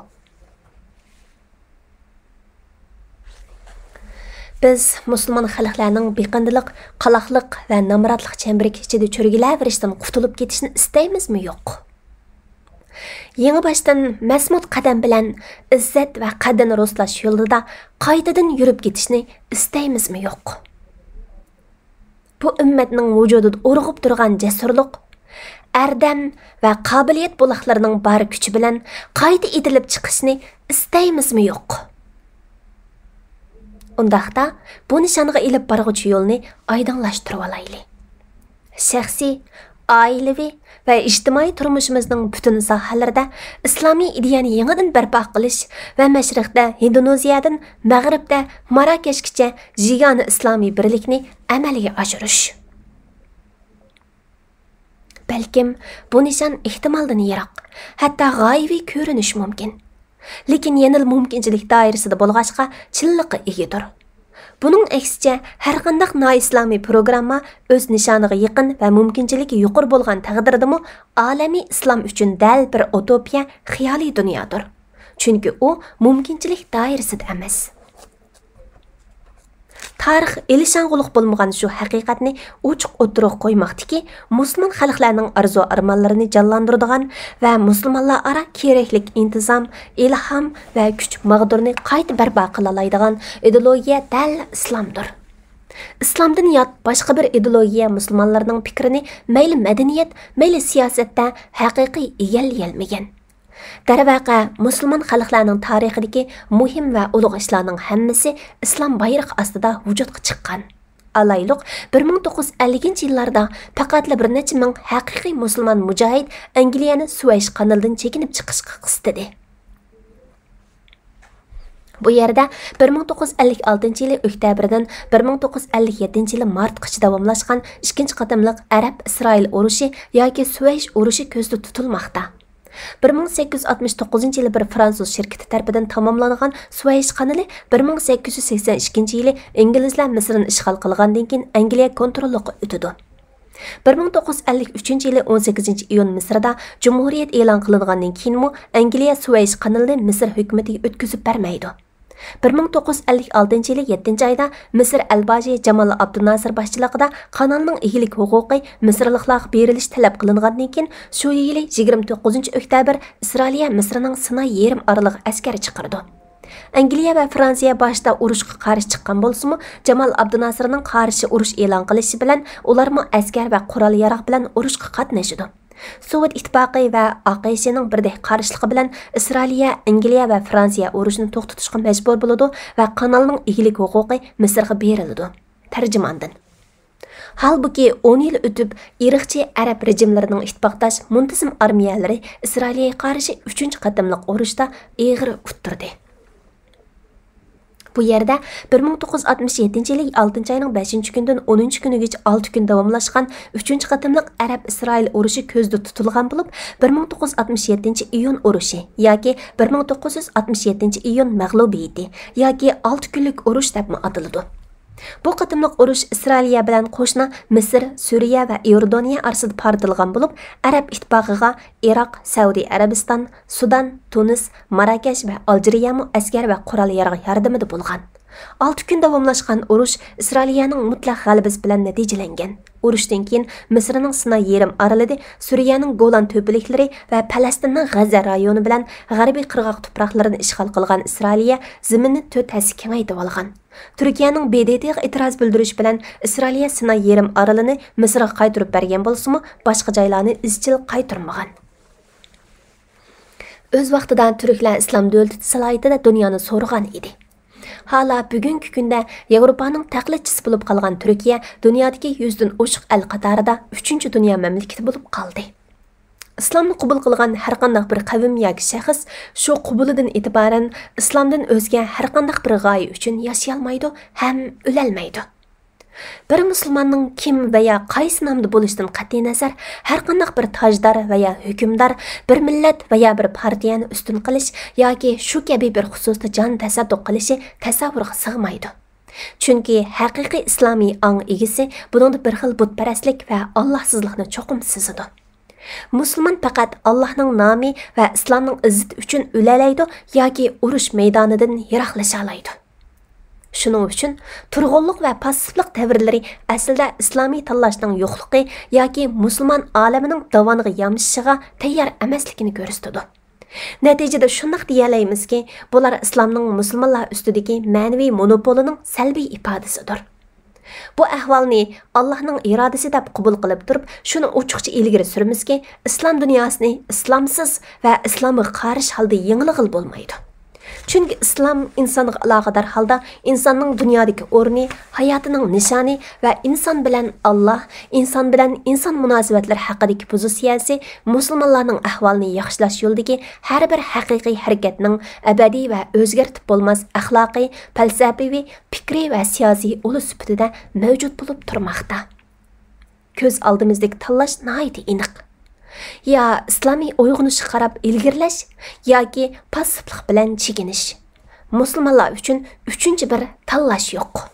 بىز مۇسۇلمان خەلقلەرنىڭ بېقىندىلىق، قالاقلىق ۋە نامراتلىق چەمبىرىكى ئىچىدە چۆرگىلەۋېرىشتىن قۇتۇلۇپ كېتىشىنى ئىستەيمىزمۇ يوق؟ يېڭىباشتىن مەزمۇت قەدەم بىلەن ئىززەت ۋە قەددىنى رۇسلاش يولىدا قايتىدىن يۈرۈپ كېتىشنى ئىستەيمىزمۇ يوق؟ بۇ ئۈممەتنىڭ ۋۇجۇدىدا ئۇرغۇپ تۇرغان جەسۇرلۇق، ئەردەم ۋە قابىلىيەت بۇلاقلىرىنىڭ بار كۈچى بىلەن قايتا ئېتىلىپ چىقىشنى ئىستەيمىزمۇ يوق؟ ئۇنداقتا، بۇ نىشانغا ئېلىپ بارغۇچى يولنى ئايدىڭلاشتۇرۇۋالايلى. شەخسىي، ئائىلىۋى ۋە ئىجتىمائىي تۇرمۇشىمىزنىڭ پۈتۈن ساھەلىرىدە ئىسلامىي ئىدىيەنى يېڭىدىن بەرپا قىلىش ۋە مەشرىقتە ھىندونېزىيەدىن مەغرىبتە ماراكەشكىچە يېگانە ئىسلامىي بىرلىكنى ئەمەلگە ئاشۇرۇش. بەلكىم بۇ نىشان ئېھتىمالدىن يىراق، ھەتتا غايىۋى كۆرۈنۈشى مۇمكىن. لېكىن يەنىلا مۇمكىنچىلىك دائىرىسىدە بولغاچقا، چىنلىققا ئىگىدۇر. بۇنىڭ ئەكسىچە، ھەرقانداق نائىسلامىي پروگرامما ئۆز نىشانىغا يېقىن ۋە مۇمكىنچىلىكى يۇقىرى بولغان تەقدىردىمۇ، ئالەمىي ئىسلام ئۈچۈن دەل بىر ئۇتوپىيە، خىيالىي دۇنيادۇر. چۈنكى ئۇ مۇمكىنچىلىك دائىرىسىدە ئەمەس. تارىخ ئېلىشاڭغۇلۇق بولمىغان شۇ ھەقىقەتنى ئوچۇق ئوتتۇرىغا قويماقتىكى، مۇسۇلمان خەلقلەرنىڭ ئارزۇ-ئارمانلىرىنى جانلاندۇرىدىغان ۋە مۇسۇلمانلار ئارا كېرەكلىك ئىنتىزام، ئىلھام ۋە كۈچ ماغدۇرىنى قايتا بەرپا قىلالايدىغان ئىدېئولوگىيە دەل ئىسلامدۇر. ئىسلامدىن يات باشقا بىر ئىدېئولوگىيە مۇسۇلمانلارنىڭ پىكرىنى مەيلى مەدەنىيەت، مەيلى سىياسەتتە ھەقىقىي ئىگىلىيەلمىگەن. دەرۋەقە، مۇسۇلمان خەلقلەرنىڭ تارىخىدىكى مۇھىم ۋە ئۇلۇغ ئىشلارنىڭ ھەممىسى ئىسلام بايرىقى ئاستىدا ۋۇجۇدقا چىققان. ئالايلۇق، بىر مىڭ توققۇز يۈز ئەللىكىنچى يىللاردا پەقەتلا بىر نەچچە مىڭ ھەقىقىي مۇسۇلمان مۇجاھىد ئەنگلىيەنى سۇۋەيش قانىلىدىن چېكىنىپ چىقىشقا قىستىدى. بۇ يەردە بىر مىڭ توققۇز يۈز ئەللىك ئالتىنچى يىلى ئۆكتەبىردىن بىر مىڭ توققۇز يۈز ئەللىك يەتتىنچى يىلى مارتقىچە داۋاملاشقان ئىككىنچى قېتىملىق ئەرەب-ئىسرائىل ئۇرۇشى ياكى سۇۋەيش ئۇرۇشى كۆزدە تۇتۇلماقتا. بىر مىڭ سەككىز يۈز ئاتمىش توققۇزىنچى يىلى بىر فرانسۇز شىركىتى تەرىپىدىن تاماملانغان سۇۋەيش قانىلى بىر مىڭ سەككىز يۈز سەكسەن ئىككىنچى يىلى ئىنگلىزلار مىسىرنى ئىشغال قىلغاندىن كېيىن ئەنگلىيە كونتروللۇققا ئۆتىدۇ. بىر مىڭ توققۇز يۈز ئەللىك ئۈچىنچى يىلى ئون سەككىزىنچى ئىيۇن مىسىردا جۇمھۇرىيەت ئېلان قىلىنغاندىن كېيىنمۇ ئەنگلىيە سۇۋەيش قانىلىنى مىسىر ھۆكۈمىتىگە ئۆتكۈزۈپ بەرمەيدۇ. بىر مىڭ توققۇز يۈز ئەللىك ئالتىنچى يىلى يەتتىنچى ئايدا مىسىر ئەلباژى جامال ئابدۇناسىر باشچىلىقىدا قانالنىڭ ئىگىلىك ھوقۇقى مىسىرلىقلارغا بېرىلىشى تەلەپ قىلىنغاندىن كېيىن، شۇ يىلى يىگىرمە توققۇزىنچى ئۆكتەبىر ئىسرائىلىيە مىسىرنىڭ سىناي يېرىم ئارىلىغا ئەسكەر چىقىرىدۇ. ئەنگلىيە ۋە فرانسىيە باشتا ئۇرۇشقا قارشى چىققان بولسىمۇ، جامال ئابدۇناسىرنىڭ قارشى ئۇرۇش ئېلان قىلىشى بىلەن ئۇلارمۇ ئەسكەر ۋە قورال-ياراغ بىلەن ئۇرۇشقا قاتنىشىدۇ. سوۋېت ئىتتىپاقى ۋە ئاقشنىڭ بىردەك قارشىلىقى بىلەن ئىسرائىلىيە، ئەنگلىيە ۋە فرانسىيە ئۇرۇشنى توختىتىشقا مەجبۇر بولىدۇ ۋە قانالنىڭ ئىگىلىك ھوقۇقى مىسىرغا بېرىلىدۇ. تەرجىماندىن. ھالبۇكى، ئون يىل ئۆتۈپ، ئىرقچى ئەرەب رېجىملىرىنىڭ ئىتتىپاقداش مۇنتىزىم ئارمىيەلىرى ئىسرائىلىيەگە قارشى ئۈچىنچى قېتىملىق ئۇرۇشتا ئېغىر ئۇتتۇردى. بۇ يەردە بىر مىڭ توققۇز يۈز ئاتمىش يەتتىنچى يىلى ئالتىنچى ئاينىڭ بەشىنچى كۈنىدىن ئونىنچى كۈنىگىچە ئالتە كۈن داۋاملاشقان ئۈچىنچى قېتىملىق ئەرەب-ئىسرائىل ئۇرۇشى كۆزدە تۇتۇلغان بولۇپ، بىر مىڭ توققۇز يۈز ئاتمىش يەتتىنچى ئىيۇن ئۇرۇشى ياكى بىر مىڭ توققۇز يۈز ئاتمىش يەتتىنچى ئىيۇن مەغلۇبىيىتى ياكى ئالتە كۈنلۈك ئۇرۇش دەپمۇ ئاتىلىدۇ. بۇ قېتىملىق ئۇرۇش ئىسرائىلىيە بىلەن قوشنا مىسىر، سۈرىيە ۋە ئىئوردانىيە ئارىسىدا پارتلىغان بولۇپ، ئەرەب ئىتتىپاقىغا ئىراق، سەئۇدى ئەرەبىستان، سۇدان، تۇنىس، ماراكەش ۋە ئالجىرىيەمۇ ئەسكەر ۋە قورال-ياراغ ياردىمىدە بولغان. ئالتە كۈن داۋاملاشقان ئۇرۇش ئىسرائىلىيەنىڭ مۇتلەق غەلىبىسى بىلەن نەتىجىلەنگەن. ئۇرۇشتىن كېيىن مىسىرنىڭ سىناي يېرىم ئارىلىدا، سۈرىيەنىڭ گولان تۆپىلىكلىرى ۋە پەلەستىننىڭ غەززە رايونى بىلەن غەربىي قىرغاق تۇپراقلىرىنى ئىشغال قىلغان ئىسرائىلىيە زېمىننى تۆت ھەسسە كېڭەيتىۋالغان. تۈركىيەنىڭ ب د ت غا ئېتىراز بىلدۈرۈشى بىلەن ئىسرائىلىيە سىناي يېرىم ئارىلىنى مىسىرغا قايتۇرۇپ بەرگەن بولسىمۇ، باشقا جايلارنى ئىزچىل قايتۇرمىغان. ئۆز ۋاقتىدا تۈركلەر ئىسلام دۆلىتى سالاھىيىتىدە دۇنيانى سورىغان ئىدى. ھالا بۈگۈنكى كۈندە ياۋروپانىڭ تەقلىدچىسى بولۇپ قالغان تۈركىيە دۇنيادىكى يۈزدىن ئوشۇق ئەل قاتارىدا ئۈچىنچى دۇنيا مەملىكىتى بولۇپ قالدى. ئىسلامنى قوبۇل قىلغان ھەرقانداق بىر قەۋم ياكى شەخس شۇ قوبۇلىدىن ئېتىبارەن ئىسلامدىن ئۆزگە ھەرقانداق بىر غايە ئۈچۈن ياشىيالمايدۇ ھەم ئۆلەلمەيدۇ. بىر مۇسۇلماننىڭ كىم ۋە يا قايسى نامدا بولۇشىدىن قەتئىينەزەر، ھەرقانداق بىر تاجدار ۋە يا ھۆكۈمدار بىر مىللەت ۋە يا بىر پارتىيەنى ئۈستۈن قىلىش ياكى شۇ كەبى بىر خۇسۇستا جان تەسەددۇق قىلىشى تەسەۋۋۇرغا سىغمايدۇ. چۈنكى ھەقىقىي ئىسلامىي ئاڭ ئىگىسى بۇنىڭدا بىر خىل بۇتپەرەسلىك ۋە ئاللاھسىزلىقنى چوقۇم سېزىدۇ. مۇسۇلمان پەقەت ئاللاھنىڭ نامى ۋە ئىسلامنىڭ ئىززىتى ئۈچۈن ئۆلەلەيدۇ ياكى ئۇرۇش مەيدانىدىن يىراقلىشالايدۇ. شۇنىڭ ئۈچۈن تۇرغۇنلۇق ۋە پاسسىپلىق دەۋرلىرى ئەسلىدە ئىسلامىي تاللاشنىڭ يوقلۇقى ياكى مۇسۇلمان ئالەمىنىڭ داۋانىغا يامىشىشىغا تەييار ئەمەسلىكىنى كۆرسىتىدۇ. نەتىجىدە شۇنداق دېيەلەيمىزكى، بۇلار ئىسلامنىڭ مۇسۇلمانلار ئۈستىدىكى مەنىۋى مونوپولىنىڭ سەلبىي ئىپادىسىدۇر. بۇ ئەھۋالنى ئاللاھنىڭ ئىرادىسى دەپ قوبۇل قىلىپ تۇرۇپ، شۇنى ئوچۇقچە ئىلگىرى سۈرىمىزكى، ئىسلام دۇنياسىنى ئىسلامسىز ۋە ئىسلامغا قارشى ھالدا يېڭىلىغىلى بولمايدۇ. چۈنكى ئىسلام ئىنسانغا ئالاقىدار ھالدا ئىنساننىڭ دۇنيادىكى ئورنى، ھاياتىنىڭ نىشانى ۋە ئىنسان بىلەن ئاللاھ، ئىنسان بىلەن ئىنسان مۇناسىۋەتلىرى ھەققىدىكى پوزىتسىيەسى مۇسۇلمانلارنىڭ ئەھۋالىنى ياخشىلاش يولىدىكى ھەر بىر ھەقىقىي ھەرىكەتنىڭ ئەبەدىي ۋە ئۆزگەرتىپ بولماس ئەخلاقىي، پەلسەپىۋى، پىكرىي ۋە سىياسىي ئۇلى سۈپىتىدە مەۋجۇت بولۇپ تۇرماقتا. كۆز ئالدىمىزدىكى تاللاش ناھايىتى ئېنىق. يا ئىسلامىي ئويغىنىشقا قاراپ ئىلگىرىلەش، ياكى پاسسىپلىق بىلەن چېكىنىش. مۇسۇلمانلار ئۈچۈن ئۈچىنچى بىر تاللاش يوق.